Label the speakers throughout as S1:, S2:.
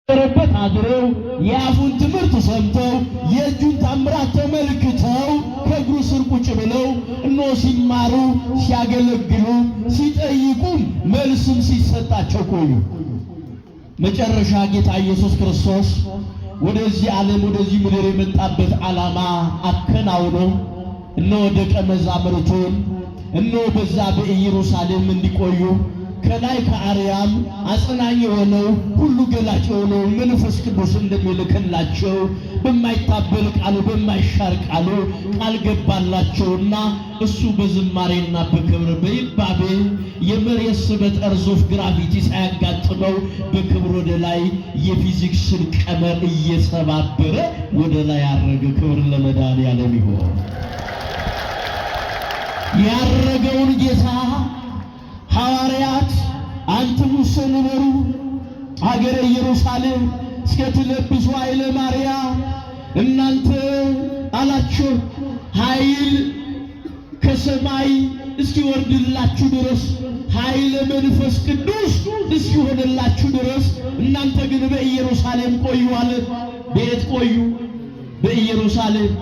S1: ረበት አድረው የአፉን ትምህርት ሰምተው የእጁን ታምራት ተመልክተው ከእግሩ ስር ቁጭ ብለው እነሆ ሲማሩ፣ ሲያገለግሉ፣ ሲጠይቁም መልስም ሲሰጣቸው ቆዩ። መጨረሻ ጌታ ኢየሱስ ክርስቶስ ወደዚህ ዓለም ወደዚህ ምድር የመጣበት ዓላማ አከናውኖ እነሆ ደቀ መዛሙርቱን እነሆ በዛ በኢየሩሳሌም እንዲቆዩ ከላይ ከአርያም አጽናኝ የሆነው ሁሉ ገላጭ የሆነው መንፈስ ቅዱስ እንደሚልክላቸው በማይታበል ቃሉ በማይሻር ቃሉ ቃል ገባላቸውና እሱ በዝማሬና በክብር በይባቤ የመሬት ስበት earth of gravity ሳያጋጥመው በክብር ወደ ላይ የፊዚክስን ቀመር እየሰባበረ ወደ ላይ ያረገ። ክብር ለመድኃኔዓለም ይሁን። ያረገውን ጌታ ሐዋርያት አንትሙሰ ንበሩ ሀገረ ኢየሩሳሌም እስከ ትለብሱ ኃይለ ማርያም፣ እናንተ አላቸው ኃይል ከሰማይ እስኪወርድላችሁ ድረስ፣ ኃይለ መንፈስ ቅዱስ እስኪሆንላችሁ ድረስ እናንተ ግን በኢየሩሳሌም ቆዩ አለ። ቤት ቆዩ በኢየሩሳሌም።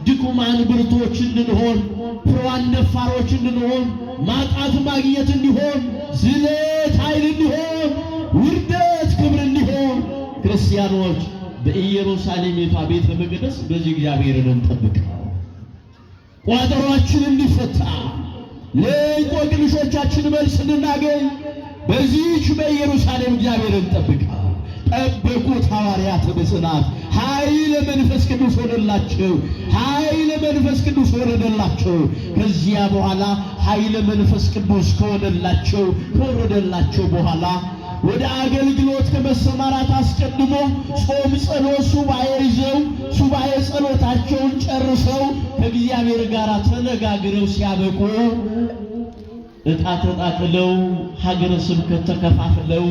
S1: ድኩማን ብርቶች እንድንሆን፣ ፍሯን ደፋሮች እንድንሆን፣ ማጣት ማግኘት እንዲሆን፣ ዝለት ኃይል እንዲሆን፣ ውርደት ክብር እንዲሆን፣ ክርስቲያኖች በኢየሩሳሌም ቤተ መቅደስ በዚህ እግዚአብሔርን እንጠብቅ። ቋጠሯችን እንዲፈታ፣ ለእንቆቅልሾቻችን መልስ እንድናገኝ በዚህች በኢየሩሳሌም እግዚአብሔርን እንጠብቅ። ጠበቁት ሐዋርያት በጽናት። ኃይለ መንፈስ ቅዱስ ሆነላቸው። ኃይለ መንፈስ ቅዱስ ወረደላቸው። ከዚያ በኋላ ኃይለ መንፈስ ቅዱስ ከሆነላቸው ከወረደላቸው በኋላ ወደ አገልግሎት ከመሰማራት አስቀድሞ ጾም፣ ጸሎት፣ ሱባኤ ይዘው ሱባኤ ጸሎታቸውን ጨርሰው ከእግዚአብሔር ጋር ተነጋግረው ሲያበቁ ዕጣ ተጣጥለው ሀገረ ስብከት ተከፋፍለው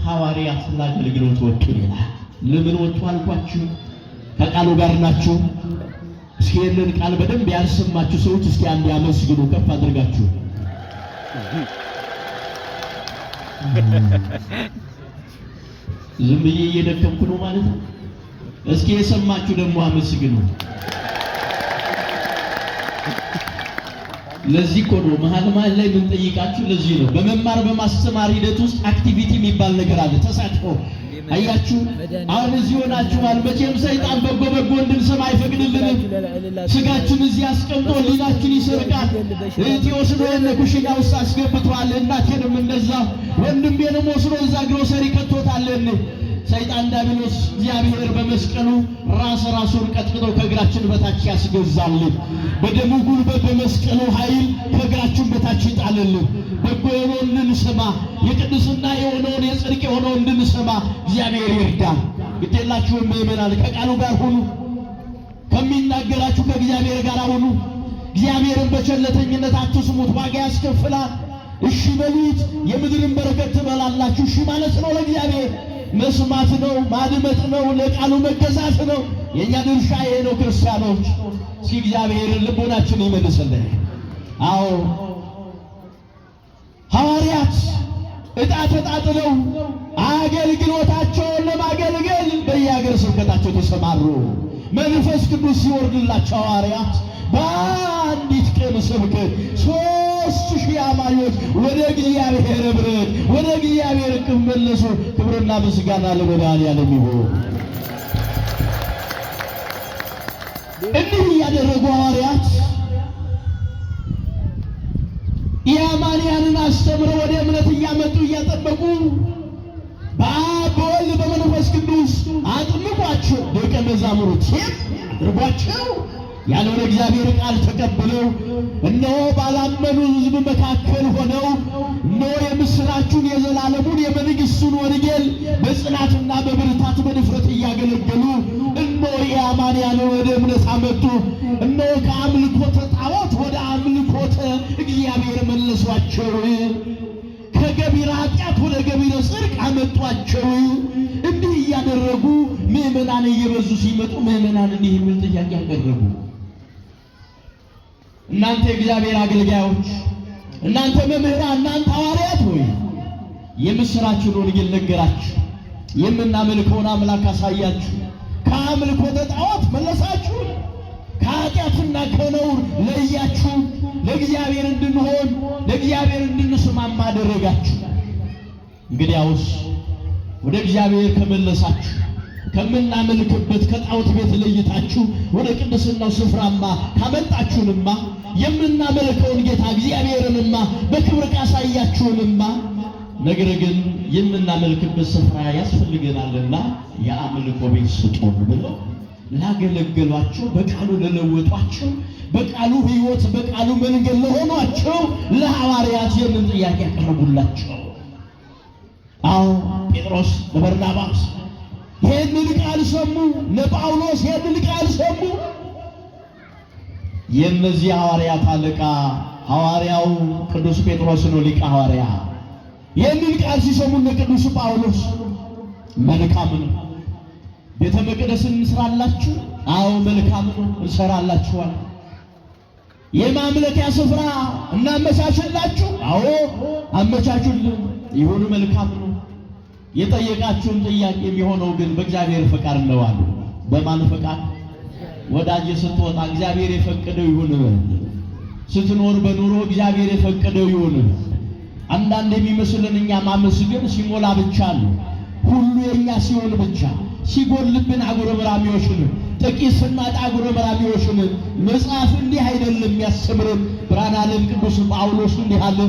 S1: ሐዋርያት ለአገልግሎት ወጡ ይላል። ለምን ወጡ አልኳችሁ? ከቃሉ ጋር ናችሁ? እስኪ ይህንን ቃል በደንብ ያልሰማችሁ ሰዎች እስኪ አንድ ያመስግኑ ከፍ አድርጋችሁ። ዝም ብዬ እየደከምኩ ነው ማለት ነው። እስኪ የሰማችሁ ደግሞ አመስግኑ። ለዚህ እኮ ነው መሀል መሀል ላይ የምንጠይቃችሁ። ለዚህ ነው በመማር በማስተማር ሂደት ውስጥ activity የሚባል ነገር አለ፣ ተሳትፎ። አያችሁ፣ አሁን እዚህ ሆናችኋል። መቼም ሰይጣን በጎ በጎ እንድንሰማ አይፈቅድልንም። ስጋችን እዚህ አስቀምጦ ሕሊናችን ይሰርቃል። እህቴ ወስዶ የለ ኩሽና ውስጥ አስገብቷል። እናቴንም እንደዛ፣ ወንድሜንም ወስዶ እዛ ግሮሰሪ ከቶታል። ሰይጣን ዲያብሎስ እግዚአብሔር በመስቀሉ ራስ ራሱን ቀጥቅጦ ከእግራችን በታች ያስገዛልን። በደሙ ጉልበት በመስቀሉ ኃይል ከእግራችን በታች ይጣልልን። በጎ የሆነውን እንድንሰማ፣ የቅድስና የሆነውን የጽድቅ የሆነውን እንድንሰማ እግዚአብሔር ይርዳን። ግዴላችሁም ምእመናን ከቃሉ ጋር ሁኑ። ከሚናገራችሁ ከእግዚአብሔር ጋር ሁኑ። እግዚአብሔርን በቸለተኝነት አትስሙት፣ ዋጋ ያስከፍላል። እሺ በሉት፣ የምድርን በረከት ትበላላችሁ። እሺ ማለት ነው ለእግዚአብሔር መስማት ነው፣ ማድመጥ ነው፣ ለቃሉ መገዛት ነው። የእኛ ድርሻ ይሄ ነው። ክርስቲያኖች እስኪ እግዚአብሔርን ልቦናችን ይመልስልን። አዎ ሐዋርያት ዕጣ ተጣጥለው አገልግሎታቸውን ለማገልገል በየሀገረ ስብከታቸው ተሰማሩ። መንፈስ ቅዱስ ሲወርድላቸው ሐዋርያት በአንዲት ቀን ስብከት 3000 አማኞች ወደ እግዚአብሔር ኅብረት ወደ እግዚአብሔር እቅፍ መለሱ። ክብርና ምስጋና ለመድኃኔዓለም ይሁን። እንዲህ እያደረጉ ሐዋርያት ኢአማንያንን አስተምረው ወደ እምነት እያመጡ እያጠበቁ በአብ በወልድ በመንፈስ ቅዱስ አጥምቋቸው ደቀ መዛሙርት አድርጓቸው ያለውን እግዚአብሔር ቃል ተቀብለው እነሆ ባላመኑ ሕዝብ መካከል ሆነው እነሆ የምስራቹን የዘላለሙን የመንግሥቱን ወንጌል በጽናትና በብርታት በድፍረት እያገለገሉ እነሆ ኢአማንያንን ወደ እምነት አመጡ። እነሆ ከአምልኮተ ጣዖት ወደ አምልኮተ እግዚአብሔር መለሷቸው። ከገቢረ ኃጢአት ወደ ገቢረ ጽድቅ አመጧቸው። እንዲህ እያደረጉ ምዕመናን እየበዙ ሲመጡ ምዕመናን እንዲህ የሚል ጥያቄ አቀረቡ። እናንተ የእግዚአብሔር አገልጋዮች፣ እናንተ መምህራን፣ እናንተ ሐዋርያት ሆይ የምስራችን ወንጌል ነገራችሁ፣ የምናመልከውን አምላክ አሳያችሁ። ከአምልኮ ጣዖት መለሳችሁ፣ ከኃጢአትና ከነውር ለያችሁ። ለእግዚአብሔር እንድንሆን ለእግዚአብሔር እንድንስማማ አደረጋችሁ። እንግዲያውስ ወደ እግዚአብሔር ከመለሳችሁ ከምናመልክበት ከጣዖት ቤት ለይታችሁ ወደ ቅድስናው ስፍራማ ካመጣችሁንማ የምናመልከውን ጌታ እግዚአብሔርንማ በክብር ካሳያችሁንማ፣ ነገር ግን የምናመልክበት ስፍራ ያስፈልገናልና የአምልኮ ቤት ስጡን ብለው ላገለገሏቸው፣ በቃሉ ለለወጧቸው፣ በቃሉ ሕይወት በቃሉ መንገድ ለሆኗቸው ለሐዋርያት ይህንን ጥያቄ ያቀረቡላቸው። አዎ ጴጥሮስ ለበርናባስ ይህንን ቃል ሰሙ። ለጳውሎስ ይህንን ቃል ሰሙ። የእነዚህ ሐዋርያት አለቃ ሐዋርያው ቅዱስ ጴጥሮስ ነው፣ ሊቀ ሐዋርያ። ይህንን ቃል ሲሰሙ ለቅዱስ ጳውሎስ መልካም ነው፣ ቤተ መቅደስ እንስራላችሁ። አዎ መልካም ነው፣ እንሰራላችኋል። የማምለኪያ ስፍራ እናመቻችላችሁ። አዎ አመቻቹልን፣ ይሁኑ፣ መልካም ነው። የጠየቃችሁን ጥያቄ የሚሆነው ግን በእግዚአብሔር ፈቃድ ነው አሉ። በማን ፈቃድ? ወዳጅ ስትወጣ እግዚአብሔር የፈቀደው ይሁን፣ ስትኖር በኑሮ እግዚአብሔር የፈቀደው ይሁን። አንዳንድ የሚመስልን እኛ ማመስገን ሲሞላ ብቻ ነው፣ ሁሉ የኛ ሲሆን ብቻ። ሲጎልብን አጉረምራሚዎች ነን፣ ጥቂት ስናጣ አጉረምራሚዎች ነን። መጽሐፍ እንዲህ አይደለም የሚያስተምረን። ብርሃነ ዓለም ቅዱስ ጳውሎስ እንዲህ አለ።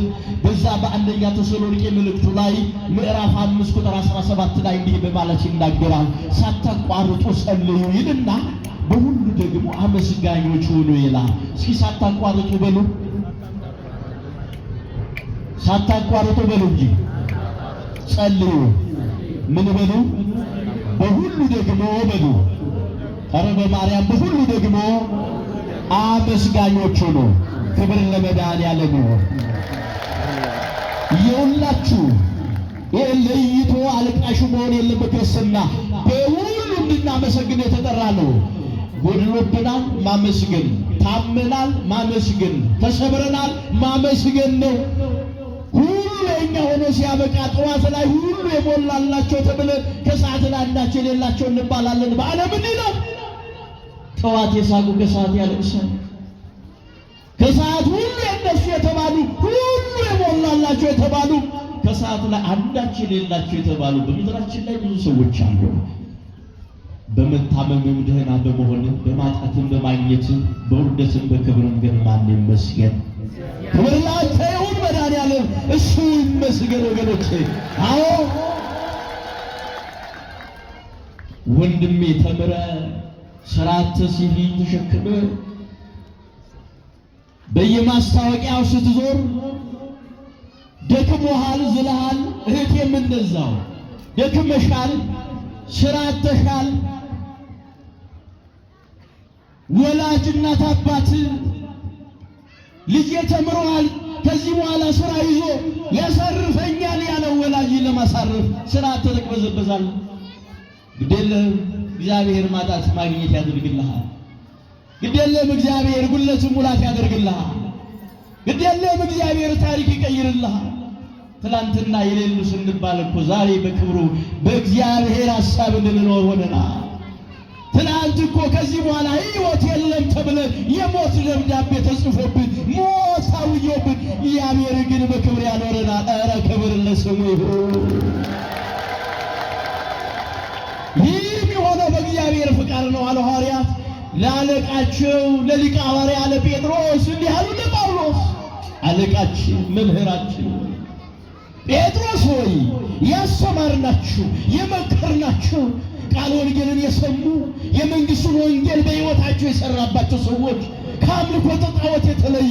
S1: በዛ በአንደኛ ተሰሎንቄ መልእክቱ ላይ ምዕራፍ 5 ቁጥር 17 ላይ እንዲህ በማለት ይናገራል። ሳታቋርጡ ጸልዩ ይልና በሁሉ ደግሞ አመስጋኞች ሁኑ ይላል። እስኪ ሳታቋርጡ በሉ፣ ሳታቋርጡ በሉ እንጂ ጸልዩ። ምን በሉ? በሁሉ ደግሞ በሉ። ኧረ በማርያም በሁሉ ደግሞ አመስጋኞች ሁኑ። ክብር ለመድኃኔዓለም ይሁን። የሁላችሁ ይህ ለይቶ አልቃሹ መሆን የለም። በክርስትና በሁሉ እንድናመሰግን የተጠራ ነው። ጎድሎብናል፣ ማመስገን። ታመናል፣ ማመስገን። ተሰብረናል፣ ማመስገን ነው። ሁሉ የኛ ሆኖ ሲያበቃ ጠዋት ላይ ሁሉ የሞላላቸው ተብለን ከሰዓት ላይ አንዳቸው የሌላቸው እንባላለን። በዓለም እንዲህ ነው። ጠዋት የሳቁ ከሰዓት ያለቅሳል። ከሰዓት ሁሉ የነሱ የተባሉ ሁሉ የሞላላቸው የተባሉ ከሰዓት ላይ አንዳች የሌላቸው የተባሉ በምድራችን ላይ ብዙ ሰዎች አሉ። በመታመምም ደህና በመሆንም በማጣትም በማግኘትም በውርደትም በክብርም ግን ማን ይመስገን? ክብር ላንተ ይሁን መድኃኔዓለም፣ እሱ ይመስገን ወገኖቼ። አዎ ወንድሜ ተምረ ስራተ CV ተሸክመ በየማስታወቂያው ስትዞር ደክሞሃል፣ ዝለሃል። እህቴም እንደዛው ደክመሻል፣ ስራ አጥተሻል። ወላጅ እናት አባት ልጄ ተምሯል፣ ከዚህ በኋላ ስራ ይዞ ያሳርፈኛል ያለው ወላጅ ለማሳረፍ ስራ ተቅበዘበዛል። ግዴለም እግዚአብሔር ማጣት ማግኘት ያደርግልሃል። ግዴለም እግዚአብሔር ጉድለትን ሙላት ያደርግልሃል። ግዴለም እግዚአብሔር ታሪክ ይቀይርልሃል። ትላንትና የሌሉ ስንባል እኮ ዛሬ በክብሩ በእግዚአብሔር ሐሳብ እንድንኖር ሆነናል። ትላንት እኮ ከዚህ በኋላ ሕይወት የለም ተብለን የሞት ደብዳቤ ተጽፎብን ሞት ታውጆብን፣ እግዚአብሔር ግን በክብር ያኖረናል። ኧረ ክብር ለስሙ ይሁን። ይህም የሆነው በእግዚአብሔር ፍቃድ ነው አሉ ሐዋርያት። ለአለቃቸው ለሊቀ ሐዋርያ ለጴጥሮስ እንዲህ አሉ ለጳውሎስ፣ አለቃችን መምህራችን ጴጥሮስ ሆይ ያስተማርናችሁ የመከርናችሁ ቃል ወንጌልን የሰሙ የመንግስቱን ወንጌል በሕይወታቸው የሰራባቸው ሰዎች ከአምልኮ ጣዖት የተለዩ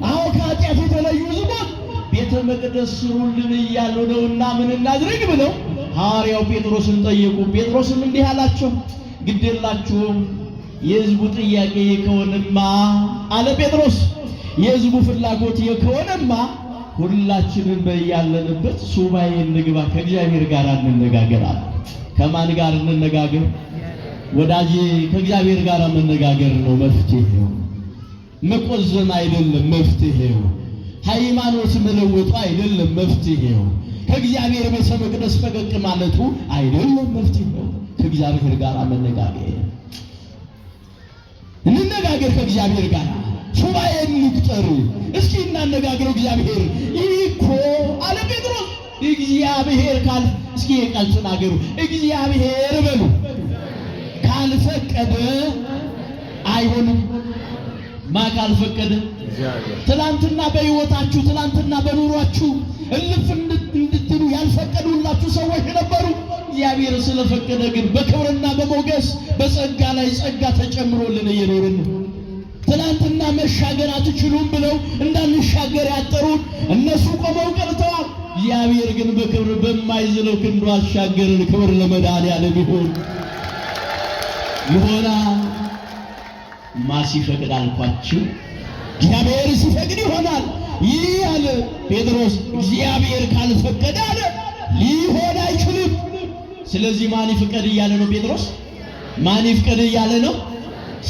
S1: አዎ ከኃጢአት የተለዩ ሕዝቦች ቤተ መቅደስ ስሩልን እያሉ ነውና ምን እናድርግ ብለው ሐዋርያው ጴጥሮስን ጠየቁ። ጴጥሮስም እንዲህ አላቸው፣ ግድ የላችሁም የሕዝቡ ጥያቄ ከሆነማ አለ ጴጥሮስ፣ የሕዝቡ ፍላጎት ከሆነማ ሁላችንም በያለንበት ሱባኤ እንግባ፣ ከእግዚአብሔር ጋር እንነጋገር አለ። ከማን ጋር እንነጋገር? ወዳጄ ከእግዚአብሔር ጋር መነጋገር ነው መፍትሄው። መቆዘም አይደለም መፍትሄው። ሃይማኖት መለወጡ አይደለም መፍትሄው። ከእግዚአብሔር ቤተ መቅደስ ፈቀቅ ማለቱ አይደለም መፍትሄው። ከእግዚአብሔር ጋር መነጋገር፣ እንነጋገር ከእግዚአብሔር ጋር፣ ሱባኤ እንቁጠር። እስኪ እናነጋግረው እግዚአብሔር። ይህ እኮ አለ ጴጥሮስ፣ እግዚአብሔር ካል እስኪ የቃል ተናገሩ። እግዚአብሔር በሉ ካልፈቀደ አይሆንም። ማ ካልፈቀደ? ትላንትና በሕይወታችሁ፣ ትላንትና በኑሯችሁ እልፍ እንድትሉ ያልፈቀዱላችሁ ሰዎች ነበሩ። እግዚአብሔር ስለፈቀደ ግን በክብርና በሞገስ በጸጋ ላይ ጸጋ ተጨምሮልን እየኖርን ነው። ትላንትና መሻገር አትችሉም ብለው እንዳንሻገር ያጠሩን እነሱ ቆመው ቀርተዋል። እግዚአብሔር ግን በክብር በማይዝለው ክንዱ አሻገርን። ክብር ለመድኃኔዓለም ይሁን። ይሆናል። ማ ሲፈቅድ አልኳችሁ? እግዚአብሔር ሲፈቅድ ይሆናል። ይህ አለ ጴጥሮስ፣ እግዚአብሔር ካልፈቀደ አለ ሊሆን አይችልም። ስለዚህ ማን ይፍቀድ እያለ ነው ጴጥሮስ? ማን ይፍቀድ እያለ ነው?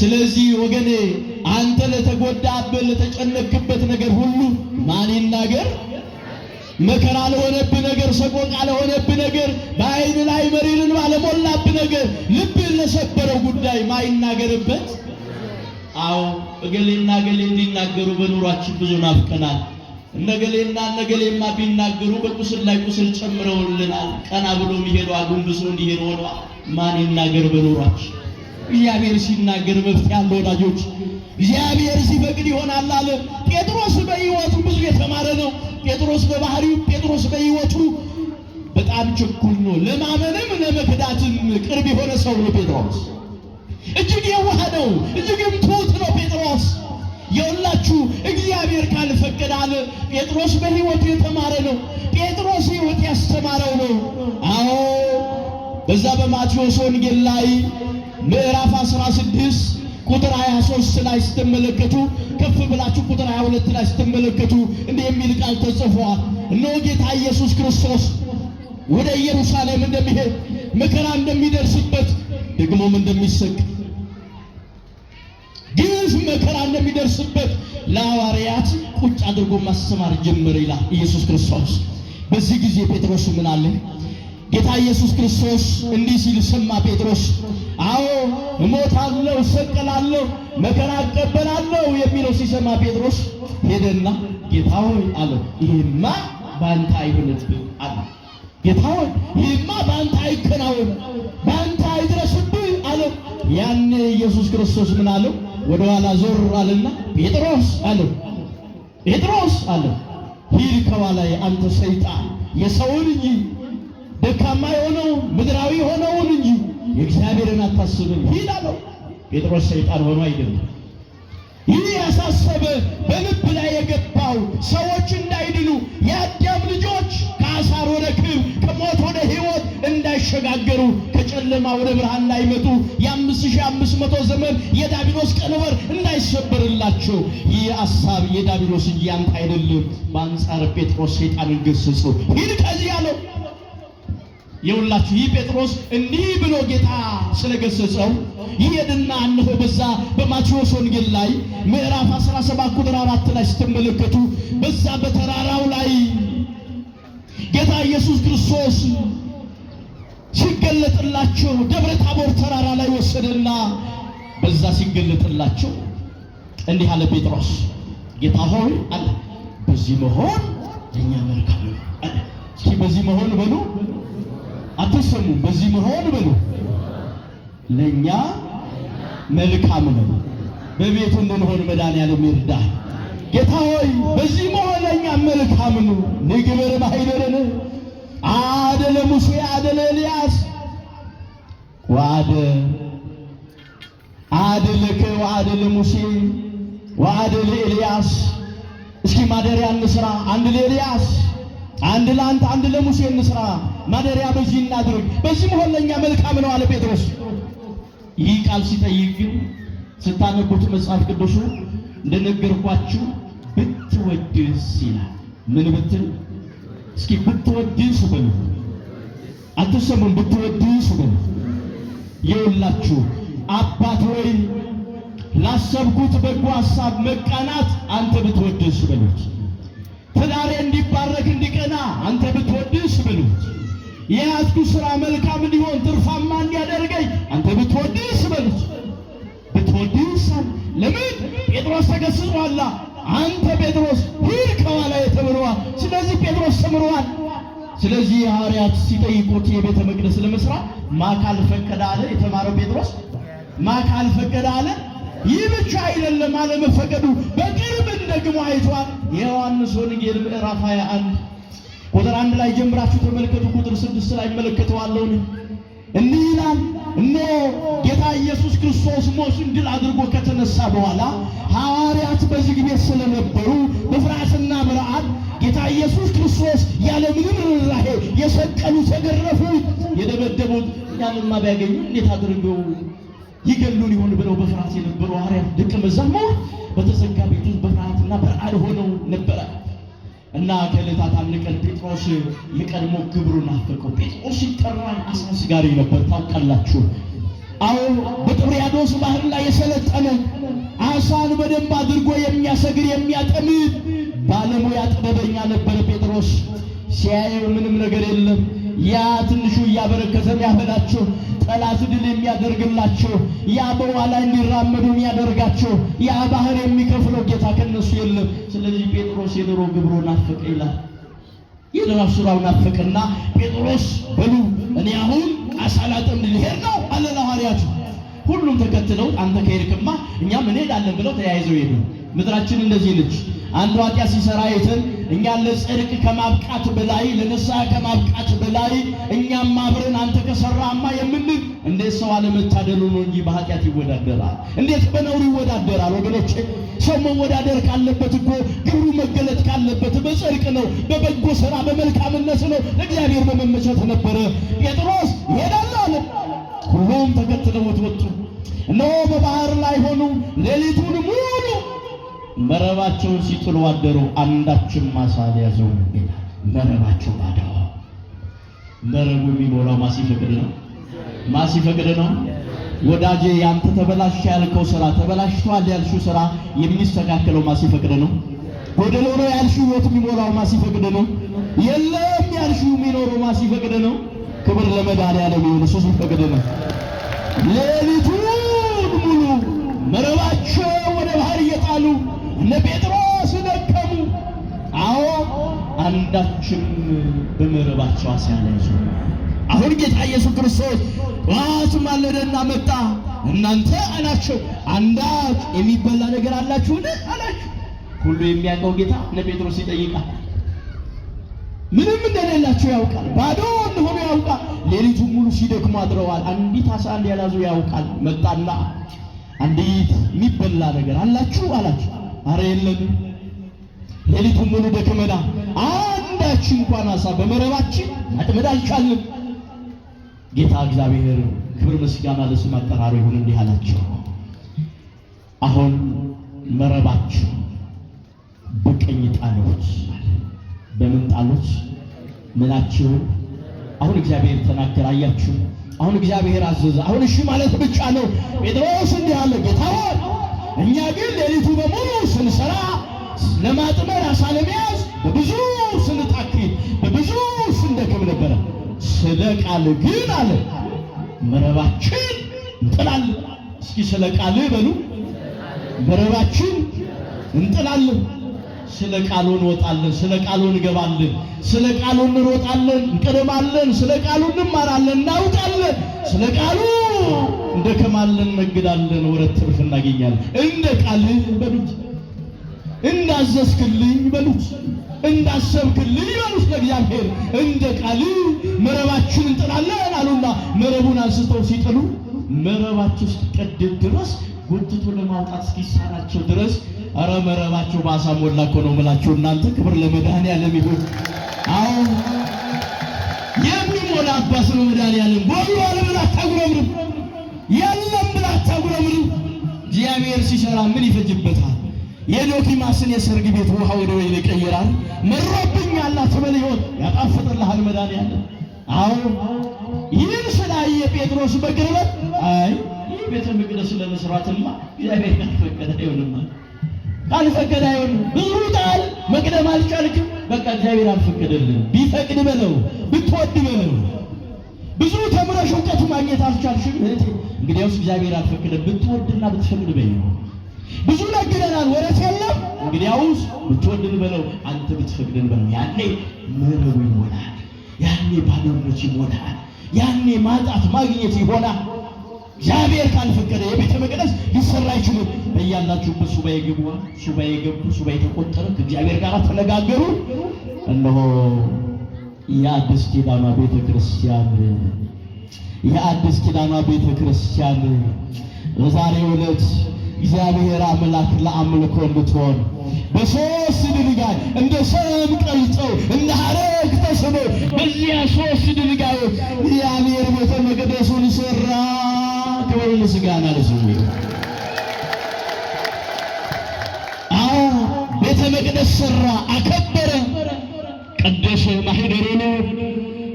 S1: ስለዚህ ወገኔ አንተ ለተጎዳበት ለተጨነክበት ነገር ሁሉ ማን ይናገር? መከራ ለሆነብህ ነገር፣ ሰቆቃ ለሆነብህ ነገር፣ በዓይን ላይ መሪር እንባ ለሞላብህ ነገር፣ ልብህን ለሰበረው ጉዳይ ማን ይናገርበት? አዎ፣ እገሌና እገሌ እንዲናገሩ በኑሯችን ብዙ ናፍቀናል። እነገሌና እነገሌማ ቢናገሩ በቁስል ላይ ቁስል ጨምረውልናል። ቀና ብሎ የሚሄዱ አጎንብሶ እንዲሄዱ ሆነዋል። ማን ይናገር በኑሯችን? እግዚአብሔር ሲናገር መፍትሄ አለ ወዳጆች። እግዚአብሔር ሲፈቅድ ይሆናል አለ። ጴጥሮስ በሕይወቱ ብዙ የተማረ ነው። ጴጥሮስ በባህሪው፣ ጴጥሮስ በሕይወቱ በጣም ችኩል ነው። ለማመንም ለመክዳትም ቅርብ የሆነ ሰው ነው ጴጥሮስ። እጅግ የዋህ ነው፣ እጅግም ትሑት ነው ጴጥሮስ። የሁላችሁ እግዚአብሔር ካልፈቀደ አለ። ጴጥሮስ በሕይወቱ የተማረ ነው። ጴጥሮስ ሕይወት ያስተማረው ነው። አዎ፣ በዛ በማቴዎስ ወንጌል ላይ ምዕራፍ 16 ቁጥር 23 ላይ ስትመለከቱ፣ ከፍ ብላችሁ ቁጥር 22 ላይ ስትመለከቱ እንዲህ የሚል ቃል ተጽፏል። እነሆ ጌታ ኢየሱስ ክርስቶስ ወደ ኢየሩሳሌም እንደሚሄድ፣ መከራ እንደሚደርስበት፣ ደግሞም እንደሚሰቀል፣ ግፍ መከራ እንደሚደርስበት ለሐዋርያት ቁጭ አድርጎ ማስተማር ጀመረ ይላል ኢየሱስ ክርስቶስ። በዚህ ጊዜ ጴጥሮስ ምን አለ? ጌታ ኢየሱስ ክርስቶስ እንዲህ ሲል ሰማ ጴጥሮስ። አዎ፣ እሞታለሁ፣ እሰቀላለሁ፣ መከራ እቀበላለሁ የሚለው ሲሰማ ጴጥሮስ ሄደና ጌታ ሆይ አለው፣ ይሄማ በአንተ አይሆንብህ አለ። ጌታ ሆይ፣ ይሄማ በአንተ አይከናወን፣ በአንተ አይድረስብህ አለ። ያኔ ኢየሱስ ክርስቶስ ምን አለው? ወደ ኋላ ዞር አለና ጴጥሮስ አለው፣ ጴጥሮስ አለው፣ ሂድ ከኋላዬ አንተ ሰይጣን፣ የሰውን እንጂ፣ ደካማ የሆነውን ምድራዊ የሆነውን እንጂ የእግዚአብሔርን አታስብም፣ ሂድ አለው። ጴጥሮስ ሰይጣን ሆኖ አይደለም። ይህ ያሳሰበ በልብ ላይ የገባው ሰዎች እንዳይድኑ፣ የአዳም ልጆች ከአሳር ወደ ክብር፣ ከሞት ወደ ሕይወት እንዳይሸጋገሩ፣ ከጨለማ ወደ ብርሃን እንዳይመጡ፣ የ5500 ዘመን የዳቢሎስ ቀንበር እንዳይሰበርላቸው ይህ ሐሳብ የዳቢሎስ እንጂ ያንተ አይደለም። በአንጻር ጴጥሮስ ሰይጣንን ገሰጸው፣ ሂድ ከዚህ አለው። የሁላችሁ ይህ ጴጥሮስ እንዲህ ብሎ ጌታ ስለገሰጸው ይሄድና እነሆ በዛ በማቴዎስ ወንጌል ላይ ምዕራፍ 17 ቁጥር 4 ላይ ስትመለከቱ በዛ በተራራው ላይ ጌታ ኢየሱስ ክርስቶስ ሲገለጥላቸው ደብረ ታቦር ተራራ ላይ ወሰደና በዛ ሲገለጥላቸው እንዲህ አለ ጴጥሮስ፣ ጌታ ሆይ አለ፣ በዚህ መሆን ለእኛ መልካም ነው አለ። እስኪ በዚህ መሆን በሉ፣ አትሰሙም? በዚህ መሆን በሉ ለኛ መልካም ነው። በቤቱ እንድንሆን መድኃኒዓለም ይርዳል። ጌታ ሆይ፣ በዚህ መሆን ለኛ መልካም ነው። ንግበር ማኅደረነ አሐደ ለሙሴ አሐደ ለኤልያስ ወአሐደ አሐደ ለከ ወአሐደ ለሙሴ ወአሐደ ለኤልያስ። እስኪ ማደሪያ እንስራ። አንድ ለኤልያስ፣ አንድ ለአንተ፣ አንድ ለሙሴ እንስራ። ማደሪያ በዚህ እናድርግ። በዚህ መሆን ለኛ መልካም ነው አለ ጴጥሮስ። ይህ ቃል ሲጠይቅ ግን ስታነቡት መጽሐፍ ቅዱሱ እንደነገርኳችሁ ብትወድስ ይላል። ምን ብትል? እስኪ ብትወድስ በሉ። አትሰሙም? ብትወድስ በሉ። ይኸውላችሁ፣ አባት ሆይ፣ ላሰብኩት በጎ ሐሳብ መቃናት አንተ ብትወድስ በሉት። ትዳሬ እንዲባረክ እንዲቀና አንተ ብትወድስ የያዝኩት ሥራ መልካም እንዲሆን ትርፋማ እንዲያደርገኝ አንተ ብትወድስ በሉት፣ ብትወድስ። ለምን ጴጥሮስ ተገስጿላ። አንተ ጴጥሮስ ሂድ ከኋላዬ ተብሏል። ስለዚህ ጴጥሮስ ተምሯል። ስለዚህ ሐዋርያት ሲጠይቁት የቤተ መቅደስ ለመስራት ማካል ፈቀደ አለ። የተማረው ጴጥሮስ ማካል ፈቀደ አለ። ይህ ብቻ አይደለም አለመፈቀዱ በቅርብ ደግሞ አይቷል። የዮሐንስ ወንጌል ምዕራፍ 21 ቁጥር 1 ላይ ጀምራችሁ ተመልከቱ። ቁጥር 6 ላይ እመለከተዋለሁ። እንዲህ ይላል፣ እነሆ ጌታ ኢየሱስ ክርስቶስ ሞትን ድል አድርጎ ከተነሳ በኋላ ሐዋርያት በዝግ ቤት ስለነበሩ በፍርሃትና በረዓድ ጌታ ኢየሱስ ክርስቶስ ያለምንም ርኅራኄ የሰቀሉት፣ የገረፉት፣ የደበደቡት እኛንማ ቢያገኙ እንዴት አድርገው ይገሉን ይሆን ብለው በፍርሃት የነበሩ ሐዋርያት ደቀ መዛሙርት በተዘጋ ቤት ውስጥ በፍርሃትና በረዓድ ሆነው ነበረ። እና ከዕለታት አንድ ቀን ጴጥሮስ የቀድሞ ግብሩን ናፈቀው። ጴጥሮስ ሲጠራ አሳ አስጋሪ ነበር፣ ታውቃላችሁ። አዎ በጥብርያዶስ ባህር ላይ የሰለጠነ አሳን በደንብ አድርጎ የሚያሰግር የሚያጠምድ ባለሙያ ጥበበኛ ነበር ጴጥሮስ። ሲያየው ምንም ነገር የለም። ያ ትንሹ እያበረከተ የሚያበላቸው፣ ጠላት ድል የሚያደርግላቸው፣ ያ በውኃ ላይ እንዲራመዱ የሚያደርጋቸው፣ ያ ባህር የሚከፍለው ጌታ ከነሱ የለም። ስለዚህ ጴጥሮስ የድሮ ግብሩ ናፈቀ ይላል። የድሮ ስራው ናፈቀና ጴጥሮስ በሉ እኔ አሁን አሳ ላጠምድ ልሄድ ነው አለ ለሐዋርያቱ። ሁሉም ተከትለው አንተ ከሄድክማ እኛም እንሄዳለን ብለው ተያይዘው ሄዱ። ምድራችን እንደዚህ ነች። አንዱ ኃጢአት ሲሰራ አይተን እኛ ለጽድቅ ከማብቃት በላይ ለንስሐ ከማብቃት በላይ እኛም አብረን አንተ ከሰራማ የምንል እንዴት ሰው አለመታደሉ ነው እንጂ በኃጢአት ይወዳደራል? እንዴት በነውር ይወዳደራል? ወገኖቼ ሰው መወዳደር ካለበት እኮ ግብሩ መገለጥ ካለበት በጽድቅ ነው፣ በበጎ ስራ በመልካምነት ነው፣ ለእግዚአብሔር በመመቸት ነበረ። ጴጥሮስ ይሄዳል አለ። ሁሉም ተከትለውት ወጡ። እነሆ በባህር ላይ ሆኑ። ሌሊቱን ሙሉ መረባቸውን ሲጥሉ አደሩ፣ አንዳችም ዓሣ አልያዙም ይላል። መረባቸው ባዶ። መረቡ የሚሞላው ማን ሲፈቅድ ነው? ማን ሲፈቅድ ነው? ወዳጄ ያንተ ተበላሽ ያልከው ስራ ተበላሽቷል ያልሽው ስራ የሚስተካከለው ማን ሲፈቅድ ነው? ጎደሎ ነው ያልሽው ህይወት የሚሞላው ማን ሲፈቅድ ነው? የለም ያልሽው የሚኖረው ማን ሲፈቅድ ነው? ክብር ለመድኃኒዓለም ይሁን፣ እሱ ሲፈቅድ ነው። ሌሊቱን ሙሉ መረባቸው ወደ ባህር እየጣሉ እነ ጴጥሮስ ደከሙ። አዎ አንዳችም በመረባቸው ዓሣ አልያዙም። አሁን ጌታ ኢየሱስ ክርስቶስ ጠዋት ማለደና መጣ። እናንተ አላቸው አንዳች የሚበላ ነገር አላችሁን? አላችሁ። ሁሉ የሚያውቀው ጌታ እነ ጴጥሮስ ይጠይቃል። ምንም እንደሌላቸው ያውቃል። ባዶ እንደሆነ ያውቃል። ሌሊቱን ሙሉ ሲደክሙ አድረዋል። አንዲት ዓሣ እንደያዙ ያውቃል። መጣና አንዲት የሚበላ ነገር አላችሁ አላችሁ። አረ የለንም፣ ሌሊቱን ሙሉ ደክመና አንዳች እንኳን ዓሣ በመረባችን ማጥመድ አልቻልንም። ጌታ እግዚአብሔር ክብር ምስጋና ለስሙ አጠራሩ ይሁን። እንዲህ አላቸው፣ አሁን መረባችሁ በቀኝ ጣሉት። በምን ጣሉት? ምናችሁን? አሁን እግዚአብሔር ተናገረ። አያችሁ፣ አሁን እግዚአብሔር አዘዘ። አሁን እሺ ማለት ብቻ ነው። ጴጥሮስ እንዲህ አለ፣ ጌታ ሆይ እኛ ግን ሌሊቱ በሙሉ ስንሰራ ለማጥመድ ዓሣ ለመያዝ በብዙ ስንታክት በብዙ ስንደክም ነበረ። ስለ ቃል ግን አለ መረባችን እንጥላለን። እስኪ ስለ ቃል በሉ፣ መረባችን እንጥላለን። ስለ ቃሉ እንወጣለን፣ ስለ ቃሉ እንገባለን፣ ስለ ቃሉ እንሮጣለን፣ እንቀደማለን፣ ስለ ቃሉ እንማራለን፣ እናውቃለን፣ ስለ ቃሉ እንደከማለን፣ ነግዳለን፣ ወረት ትርፍ እናገኛለን። እንደ ቃል በሉት፣ እንዳዘዝክልኝ በሉት፣ እንዳሰብክልኝ በሉት። ለእግዚአብሔር እንደ ቃል መረባችን እንጥላለን አሉና መረቡን አንስተው ሲጥሉ መረባቸው እስኪቀደድ ድረስ ጎትቶ ለማውጣት እስኪሳናቸው ድረስ አረ መረባቸው በዓሣ ሞላ እኮ ነው የምላችሁ እናንተ። ክብር ለመድኃኒዓለም ይሁን። አዎ የሚሞላ አባት ነው መድኃኒዓለም። ጎድሏል ብለህ አታጉረምርም፣ የለም ብለህ አታጉረምርም። እግዚአብሔር ሲሰራ ምን ይፈጅበታል? የዶኪማስን የሰርግ ቤት ውሃ ወደ ወይን ይቀይራል። መሮብኛል አትበል፣ ይሆን ያጣፍጥልሃል መድኃኒዓለም። አዎ ይህን ስላየ ጴጥሮስ በቅርበት አይ ይህ ቤተ መቅደስ ለመስራትማ እግዚአብሔር ካልፈቀደ አይሆንም፣ ካልፈቀደ አይሆንም። ብዙ ጣል መቅደም አልቻልክም። በቃ እግዚአብሔር አልፈቀደልንም። ቢፈቅድ በለው፣ ብትወድ በለው። ብዙ ተምረሽ እውቀት ማግኘት አልቻልሽም እህቴ፣ እንግዲያውስ እግዚአብሔር አልፈቀደም። ብትወድና ብትፈቅድ በይው። ብዙ ነግደናል፣ ወረት የለም። እንግዲያውስ ብትወድን በለው፣ አንተ ብትፈቅድን በለው። ያኔ መረቡ ይሞላል፣ ያኔ ባዶነት ይሞላል፣ ያኔ ማጣት ማግኘት ይሆናል። እግዚአብሔር ካልፈቀደ የቤተ መቅደስ ሊሰራ አይችልም። በያላችሁበት ሱባኤ ግቡ። ሱባኤ ገቡ፣ ሱባኤ ተቆጠረ፣ ከእግዚአብሔር ጋር ተነጋገሩ። እነሆ የአዲስ ኪዳኗ ቤተ ክርስቲያን የአዲስ ኪዳኗ ቤተ ክርስቲያን በዛሬው ዕለት እግዚአብሔር አምላክ ለአምልኮ እንድትሆን በሶስት ድንጋይ እንደ ሰም ቀልጠው እንደ ሐረግ ተስበው በዚያ ሶስት ድንጋዮች እግዚአብሔር ቤተ መቅደሱን ሠራ። ክብር ምስጋና ለስሙ ይሁን። አዎ ቤተ መቅደስ ሠራ፣ አከበረ፣ ቀደሰ ማኅደሩን።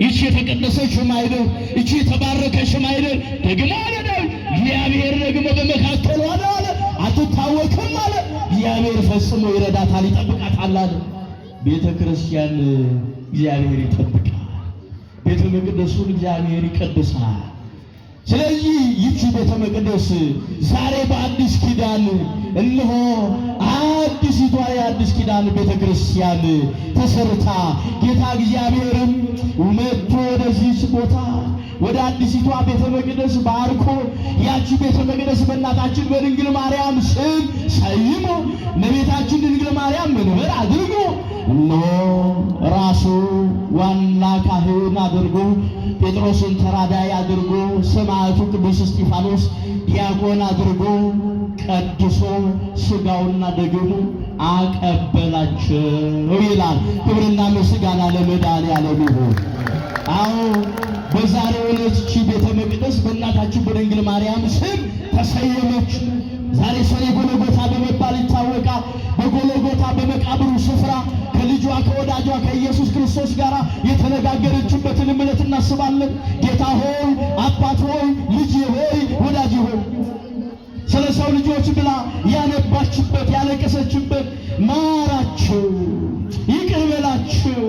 S1: ይቺ የተቀደሰች ማኅደር፣ ይቺ የተባረከች ማኅደር ደግሞ አለ ዳዊት፣ እግዚአብሔር ደግሞ በመካከሉ አለ አለ አትታወክም አለ። እግዚአብሔር ፈጽሞ ይረዳታል፣ ይጠብቃታል አለ። ቤተ ክርስቲያን እግዚአብሔር ይጠብቃል። ቤተ መቅደሱን እግዚአብሔር ይቀድሳል። ስለዚህ ይቺ ቤተ መቅደስ ዛሬ በአዲስ ኪዳን እነሆ አዲሲቷ የአዲስ ኪዳን ቤተ ክርስቲያን ተሰርታ ጌታ እግዚአብሔርም መጥቶ ወደዚህች ቦታ ወደ አዲሲቷ ቤተ መቅደስ ባርኮ ያቺ ቤተ መቅደስ በእናታችን በድንግል ማርያም ስም ሰይሞ እመቤታችን ድንግል ማርያም መንበር አድርጎ እነሆ ራሱ ዋና ካህን አድርጎ ጴጥሮስን ተራዳይ አድርጎ ሰማዕቱ ቅዱስ እስጢፋኖስ ዲያቆን አድርጎ ቀድሶ ሥጋውና ደሙ አቀበላቸው ይላል። ክብርና ምስጋና ለመድኃኔዓለም ይሁን። አዎ በዛሬው ዕለት ይህች ቤተ መቅደስ በእናታችን በድንግል ማርያም ስም ተሰየመች። ዛሬ ሰኔ ጎልጎታ በመባል ይታወቃል። በጎልጎታ በመቃብሩ ስፍራ ከልጇ ከወዳጇ ከኢየሱስ ክርስቶስ ጋር የተነጋገረችበትን ዕለት እናስባለን። ጌታ ሆይ፣ አባት ሆይ፣ ልጅ ሆይ፣ ወዳጅ ሆይ ስለ ሰው ልጆች ብላ ያነባችበት ያለቀሰችበት ማራቸው፣ ይቅር በላቸው፣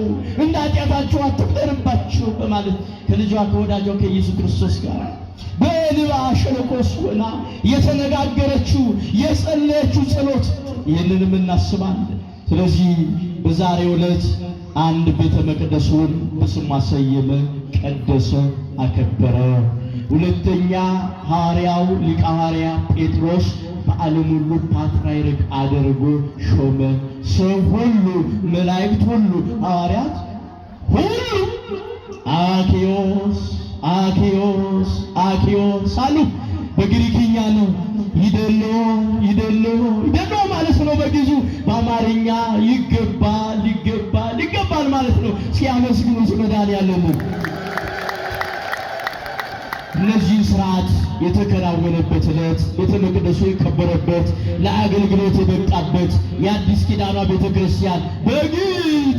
S1: እንደ ኃጢአታቸው አትቁጠርባቸው በማለት ከልጇ ከወዳጇ ከኢየሱስ ክርስቶስ ጋር በእንባ ሸለቆ ሆና የተነጋገረችው የጸለየችው ጸሎት ይህንንም እናስባለን። ስለዚህ በዛሬው ዕለት አንድ ቤተ መቅደሱን በስሟ ሰየመ፣ ቀደሰ፣ አከበረ። ሁለተኛ ሐዋርያው ሊቀ ሐዋርያ ጴጥሮስ በዓለም ሁሉ ፓትርያርክ አድርጎ ሾመ። ሰው ሁሉ፣ መላእክት ሁሉ፣ ሐዋርያት ሁሉ አኪዮስ አኪዮስ አኪዮስ አሉ። በግሪክኛ ነው። ይደሎ ይደሎ ይደሎ ማለት ነው በግዙ። በአማርኛ ይገባል ይገባል ይገባል ማለት ነው። ሲያመስግኑት መድኃኔዓለምን። እነዚህ ስርዓት የተከናወነበት ዕለት ቤተ መቅደሱ የከበረበት ለአገልግሎት የበቃበት የአዲስ ኪዳኗ ቤተ ክርስቲያን በግልጥ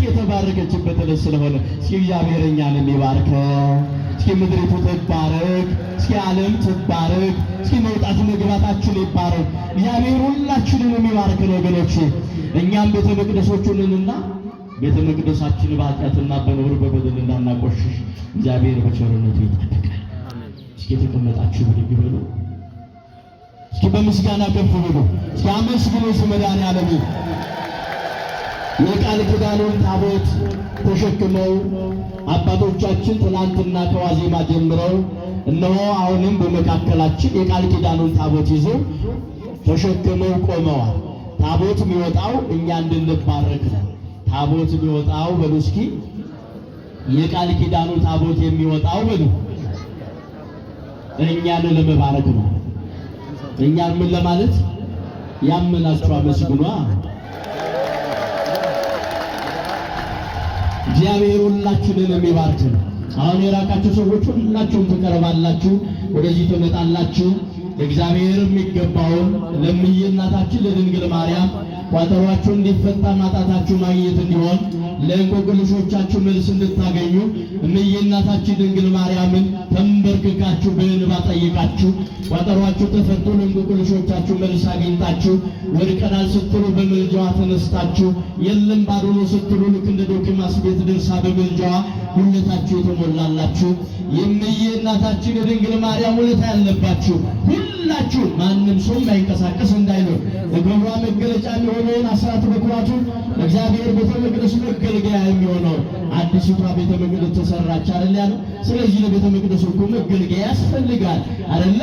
S1: የተባረከችበት ዕለት ስለሆነ እስኪ እግዚአብሔር እኛንም ይባርከን። እስኪ ምድሪቱ ትባረክ። እስኪ ዓለም ትባረክ። እስኪ መውጣት መግባታችን ይባረክ። እግዚአብሔር ሁላችንንም ይባርከን ወገኖች። እኛም ቤተ መቅደሶቹንንና ቤተ መቅደሳችን በኃጢአትና በነውር በበደል እንዳናቆሽሽ እግዚአብሔር በቸርነቱ ይጠብቃል። እስኪ የተቀመጣችሁ ብድግ በሉ። እስኪ በምስጋና ከፍ በሉ። እስኪ አመስግኑ መድኃኔዓለምን። የቃል ኪዳኑን ታቦት ተሸክመው አባቶቻችን ትናንትና ከዋዜማ ጀምረው እነሆ አሁንም በመካከላችን የቃል ኪዳኑን ታቦት ይዘው ተሸክመው ቆመዋል። ታቦት የሚወጣው እኛ እንድንባረክ ነው። ታቦት የሚወጣው በሉ እስኪ የቃል ኪዳኑ ታቦት የሚወጣው በሉ እኛን ለመባረክ ነው። እኛን ምን ለማለት ያመናችሁ አመስግኗ። እግዚአብሔር ሁላችንን የሚባርክ ነው። አሁን የራቃችሁ ሰዎች ሁላችሁም ትቀርባላችሁ፣ ወደዚህ ትመጣላችሁ። ለእግዚአብሔር የሚገባውን ለእምዬ እናታችን ለድንግል ማርያም ቋጠሯችሁ እንዲፈታ ማጣታችሁ ማግኘት እንዲሆን ለእንቆቅልሾቻችሁ መልስ እንድታገኙ እምዬ እናታችን ድንግል ማርያምን ተንበርክካችሁ በእንባ ጠይቃችሁ ተፈታችሁ፣ ቋጠሯችሁ ተፈቶ ለእንቆቅልሾቻችሁ መልስ አግኝታችሁ፣ ወድቀናል ስትሉ በምልጃዋ ተነስታችሁ፣ የለም ባዶ ነው ስትሉ ልክ እንደ ዶኪማስ ቤት ደርሳ በምልጃዋ ሁለታችሁ የተሞላላችሁ የእምዬ እናታችን የድንግል ማርያም ውለታ ያለባችሁ ሁላችሁ ማንም ሰው የማይንቀሳቀስ እንዳይኖር ለግብሯ መገለጫ የሚሆነውን አስራት በኩራቱን ለእግዚአብሔር ቤተ መቅደስ መገልገያ የሚሆነውን አዲሲቷ ቤተ መቅደስ ተሰራች አይደል ያለው። ስለዚህ ለቤተ መቅደሱ እኮ መገልገያ ያስፈልጋል አይደለ?